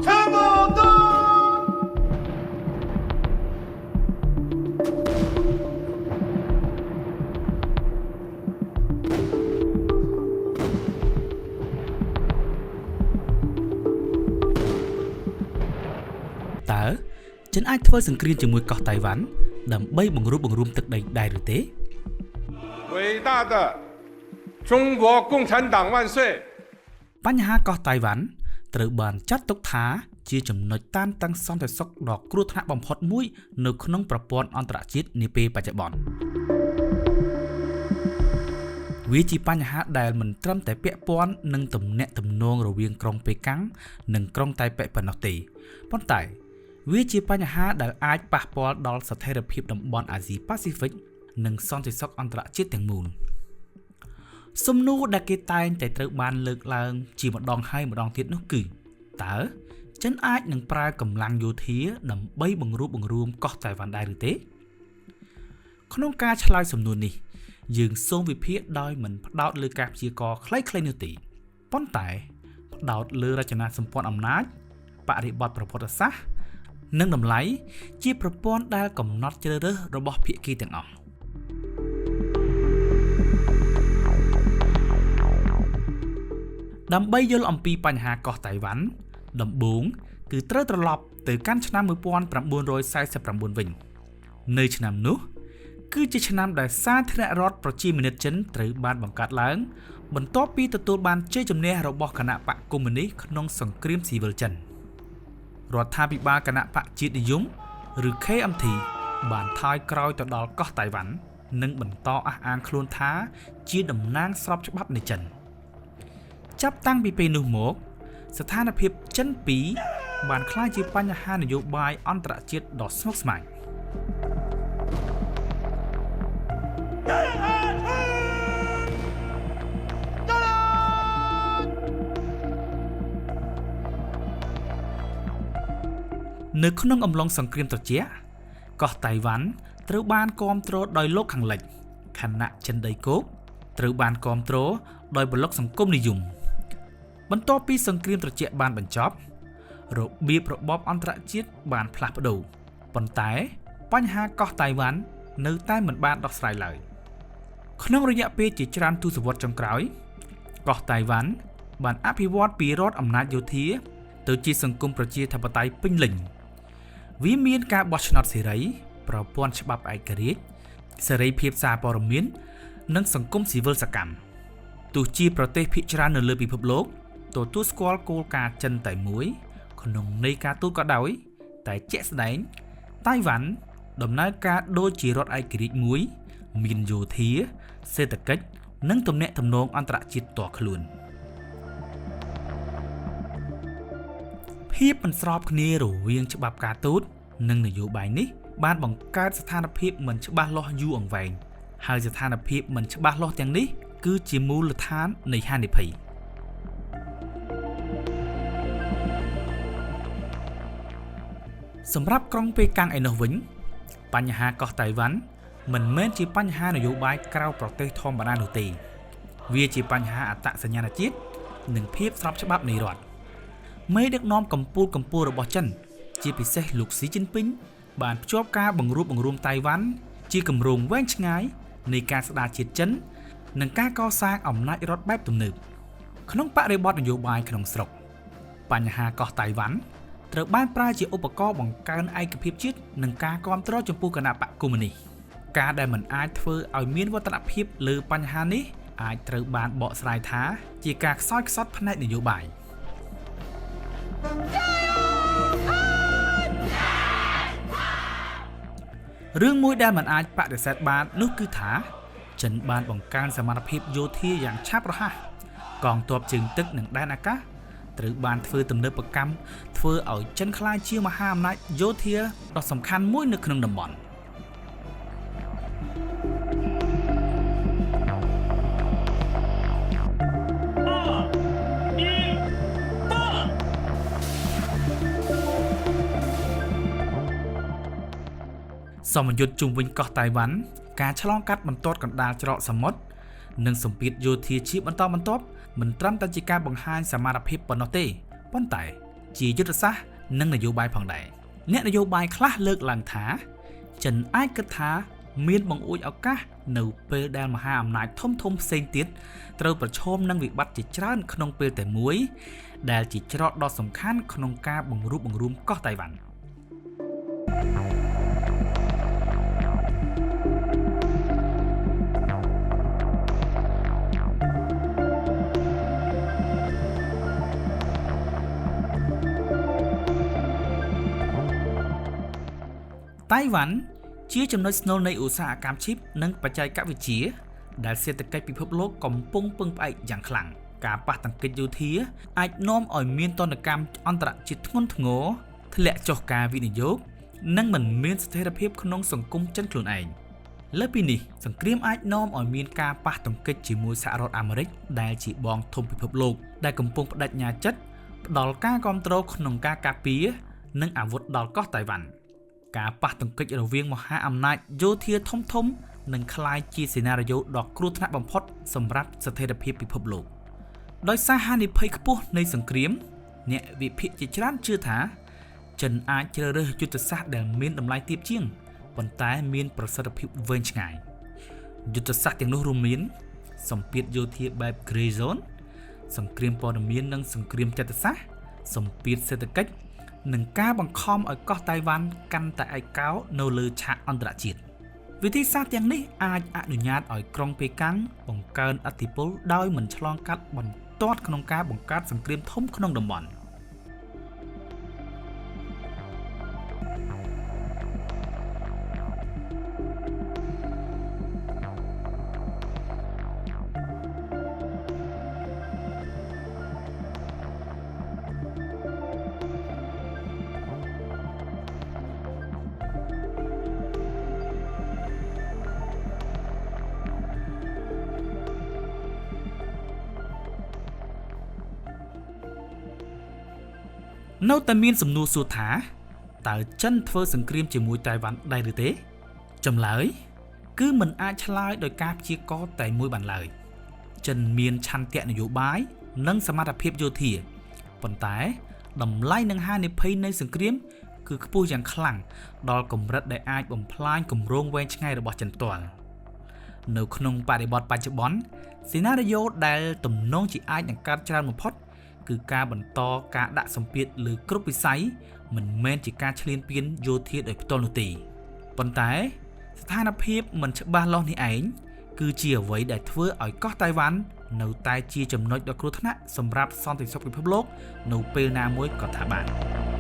全部都 តើចិនអាចធ្វើសង្គ្រាមជាមួយកោះតៃវ៉ាន់ដើម្បីបង្រួបបង្រួមទឹកដីដែរឬទេ 伟大的中国共产党万岁！ បញ្ហាកោះតៃវ៉ាន់ត្រូវបានចាត់ទុកថាជាចំណុចតានតឹងសន្តិសុខដ៏គ្រោះថ្នាក់បំផុតមួយនៅក្នុងប្រព័ន្ធអន្តរជាតិនាពេលបច្ចុប្បន្នវាជាបញ្ហាដែលមិនត្រឹមតែពាក់ព័ន្ធនឹងទំនាក់ទំនងរវាងក្រុងប៉េកាំងនិងក្រុងតៃប៉េប៉ុណ្ណោះទេប៉ុន្តែវាជាបញ្ហាដែលអាចប៉ះពាល់ដល់ស្ថិរភាពតំបន់អាស៊ីប៉ាស៊ីហ្វិកនិងសន្តិសុខអន្តរជាតិទាំងមូល។ សំណួរដែលគេតែងតែត្រូវបានលើកឡើងជាម្ដងហើយម្ដងទៀតនោះគឺតើចិនអាចនឹងប្រើកម្លាំងយោធាដើម្បីបង្រួបបង្រួមកោះតៃវ៉ាន់ដែរឬទេក្នុងការឆ្លើយសំណួរនេះយើងសូមវិភាគដោយមិនផ្ដោតលើការព្យាករណ៍ខ្លីៗនោះទេប៉ុន្តែផ្ដោតលើរចនាសម្ព័ន្ធអំណាចបរិបទប្រវត្តិសាស្ត្រនិងតម្លៃជាប្រព័ន្ធដែលកំណត់ជ្រើសរើសរបស់ភាគីទាំងអស់ដើម្បីយល់អំពីបញ្ហាកោះតៃវ៉ាន់ដំបូងគឺត្រូវត្រឡប់ទៅកាន់ឆ្នាំ1949វិញនៅឆ្នាំនោះគឺជាឆ្នាំដែលសាធារណរដ្ឋប្រជាមានិតចិនត្រូវបានបង្កើតឡើងបន្ទាប់ពីទទួលបានជ័យជំនះរបស់គណបក្សកុម្មុយនីសក្នុងសង្គ្រាមស៊ីវិលចិនរដ្ឋាភិបាលគណបក្សជាតិនិយមឬ KMT បានថយក្រោយទៅដល់កោះតៃវ៉ាន់និងបន្តអះអាងខ្លួនថាជាតំណាងស្របច្បាប់នៃចិនចាប់តាំងពីពេលនោះមកស្ថានភាពចិនពីរបានក្លាយជាបញ្ហានយោបាយអន្តរជាតិដ៏ស្មុគស្មាញនៅក្នុងអំឡុងសង្គ្រាមត្រជាក់កោះតៃវ៉ាន់ត្រូវបានគាំទ្រដោយលោកខាងលិចខណៈចិនដីគោកត្រូវបានគាំទ្រដោយប្លុកសង្គមនិយមបន្ទាប់ពីសង្គ្រាមត្រជាក់បានបញ្ចប់របៀបរបបអន្តរជាតិបានផ្លាស់ប្ដូរប៉ុន្តែបញ្ហាកោះតៃវ៉ាន់នៅតែមិនបានដោះស្រាយឡើយក្នុងរយៈពេលជាច្រើនទសវត្សរ៍ចុងក្រោយកោះតៃវ៉ាន់បានអភិវឌ្ឍពីរដ្ឋអំណាចយោធាទៅជាសង្គមប្រជាធិបតេយ្យពេញលេញវាមានការបោះឆ្នោតសេរីប្រព័ន្ធច្បាប់ឯករាជ្យសេរីភាពសារព័ត៌មាននិងសង្គមស៊ីវិលសកម្មទោះជាប្រទេសភាគច្រើននៅលើពិភពលោកទទួលស្គាល់គោលការណ៍ចិនតែមួយក្នុងន័យការទូតក៏ដោយតែជាក់ស្ដែងតៃវ៉ាន់ដំណើរការដូចជារដ្ឋឯករាជ្យមួយមានយោធាសេដ្ឋកិច្ចនិងទំនាក់ទំនងអន្តរជាតិផ្ទាល់ខ្លួនភាពមិនស្របគ្នារវាងច្បាប់ការទូតនិងនយោបាយនេះបានបង្កើតស្ថានភាពមិនច្បាស់លាស់យូរអង្វែងហើយស្ថានភាពមិនច្បាស់លាស់ទាំងនេះគឺជាមូលដ្ឋាននៃហានិភ័យសម្រាប់ក្រុងប៉េកាំងឯណោះវិញបញ្ហាកោះតៃវ៉ាន់មិនមែនជាបញ្ហានយោបាយក្រៅប្រទេសធម្មតានោះទេវាជាបញ្ហាអត្តសញ្ញាណជាតិនិងភាពស្របច្បាប់នៃរដ្ឋមេដឹកនាំកម្ពុជារបស់ចិនជាពិសេសលោកស៊ីជីនពីងបានភ្ជាប់ការបង្រួបបង្រួមតៃវ៉ាន់ជាគម្រោងវែងឆ្ងាយនៃការស្ដារជាតិចិននិងការកសាងអំណាចរដ្ឋបែបទំនើបក្នុងបរិបទនយោបាយក្នុងស្រុកបញ្ហាកោះតៃវ៉ាន់ត្រូវបានប្រើជាឧបករណ៍បង្កើនឯកភាពជាតិនិងការគាំទ្រចំពោះគណបក្សកុម្មុយនីសការដែលមិនអាចធ្វើឲ្យមានវឌ្ឍនភាពលើបញ្ហានេះអាចត្រូវបានបកស្រាយថាជាការខ្សោយខ្សត់ផ្នែកនយោបាយរឿងមួយដែលមិនអាចបដិសេធបាននោះគឺថាចិនបានបង្កើនសមត្ថភាពយោធាយ៉ាងឆាប់រហ័សកងទ័ពជើងទឹកនិងដែនអាកាសត្រូវបានធ្វើទំនើបកម្មធ្វើឲ្យចិនក្លាយជាមហាអំណាចយោធាដ៏សំខាន់មួយនៅក្នុងតំបន់សមយុទ្ធជុំវិញកោះតៃវ៉ាន់ការឆ្លងកាត់បន្ទាត់កណ្ដាលច្រកសមុទ្រនិងសម្ពាធយោធាជាបន្តបន្ទាប់មិនត្រឹមតែជាការបង្ហាញសមត្ថភាពប៉ុណ្ណោះទេប៉ុន្តែ ជាយុទ្ធសាស្ត្រនិងនយោបាយផងដែរអ្នកនយោបាយខ្លះលើកឡើងថាចិនអាចគិតថាមានបង្អួចឱកាសនៅពេលដែលមហាអំណាចធំៗផ្សេងទៀតត្រូវប្រឈមនឹងវិបត្តិជាច្រើនក្នុងពេលតែមួយដែលជាច្រកដ៏សំខាន់ក្នុងការបង្រួបបង្រួមកោះតៃវ៉ាន់តៃវ៉ាន់ជាចំណុចស្នូលនៃឧស្សាហកម្មឈីបនិងបច្ចេកវិទ្យាដែលសេដ្ឋកិច្ចពិភពលោកកំពុងពឹងផ្អែកយ៉ាងខ្លាំងការប៉ះទង្គិចយោធាអាចនាំឲ្យមានទណ្ឌកម្មអន្តរជាតិធ្ងន់ធ្ងរធ្លាក់ចុះការវិនិយោគនិងមិនមានស្ថិរភាពក្នុងសង្គមចិនខ្លួនឯងលើសពីនេះសង្គ្រាមអាចនាំឲ្យមានការប៉ះទង្គិចជាមួយសហរដ្ឋអាមេរិកដែលជាបងធំពិភពលោកដែលកំពុងប្តេជ្ញាចិត្តផ្ដល់ការគាំទ្រក្នុងការការពារនិងអាវុធដល់កោះតៃវ៉ាន់ការប៉ះទង្គិចរវាងមហាអំណាចយោធាធំៗនឹងក្លាយជាសេណារីយ៉ូដ៏គ្រោះថ្នាក់បំផុតសម្រាប់ស្ថិរភាពពិភពលោកដោយសារហានិភ័យខ្ពស់នៃសង្គ្រាមអ្នកវិភាគជាច្រើនជឿថាចិនអាចជ្រើសរើសយុទ្ធសាស្ត្រដែលមានតម្លៃទាបជាងប៉ុន្តែមានប្រសិទ្ធភាពវែងឆ្ងាយយុទ្ធសាស្ត្រទាំងនោះរួមមានសម្ពាធយោធាបែប Grey Zone សង្គ្រាមព័ត៌មាននិងសង្គ្រាមចិត្តសាស្ត្រសម្ពាធសេដ្ឋកិច្ចនិងការបង្ខំឲ្យកោះតៃវ៉ាន់កាន់តែឯកោនៅលើឆាកអន្តរជាតិវិធីសាស្ត្រទាំងនេះអាចអនុញ្ញាតឲ្យក្រុងប៉េកាំងបង្កើនឥទ្ធិពលដោយមិនឆ្លងកាត់បន្ទាត់ក្នុងការបង្កើតសង្គ្រាមធំក្នុងតំបន់នៅតែមានសំណួរសួរថាតើចិនធ្វើសង្គ្រាមជាមួយតៃវ៉ាន់ដែរឬទេចម្លើយគឺមិនអាចឆ្លើយដោយការព្យាករណ៍តែមួយបានឡើយចិនមានឆន្ទៈនយោបាយនិងសមត្ថភាពយោធាប៉ុន្តែតម្លៃនិងហានិភ័យនៃសង្គ្រាមគឺខ្ពស់យ៉ាងខ្លាំងដល់កម្រិតដែលអាចបំផ្លាញគម្រោងវែងឆ្ងាយរបស់ចិនផ្ទាល់នៅក្នុងបរិបទបច្ចុប្បន្នសេណារីយ៉ូដែលទំនងជាអាចនឹងកើតច្រើនបំផុតគឺការបន្តការដាក់សម្ពាធលើគ្រប់វិស័យមិនមែនជាការឈ្លានពានយោធាដោយផ្ទាល់នោះទេប៉ុន្តែស្ថានភាពមិនច្បាស់លាស់នេះឯងគឺជាអ្វីដែលធ្វើឲ្យកោះតៃវ៉ាន់នៅតែជាចំណុចដ៏គ្រោះថ្នាក់សម្រាប់សន្តិសុខពិភពលោកនៅពេលណាមួយក៏ថាបាន។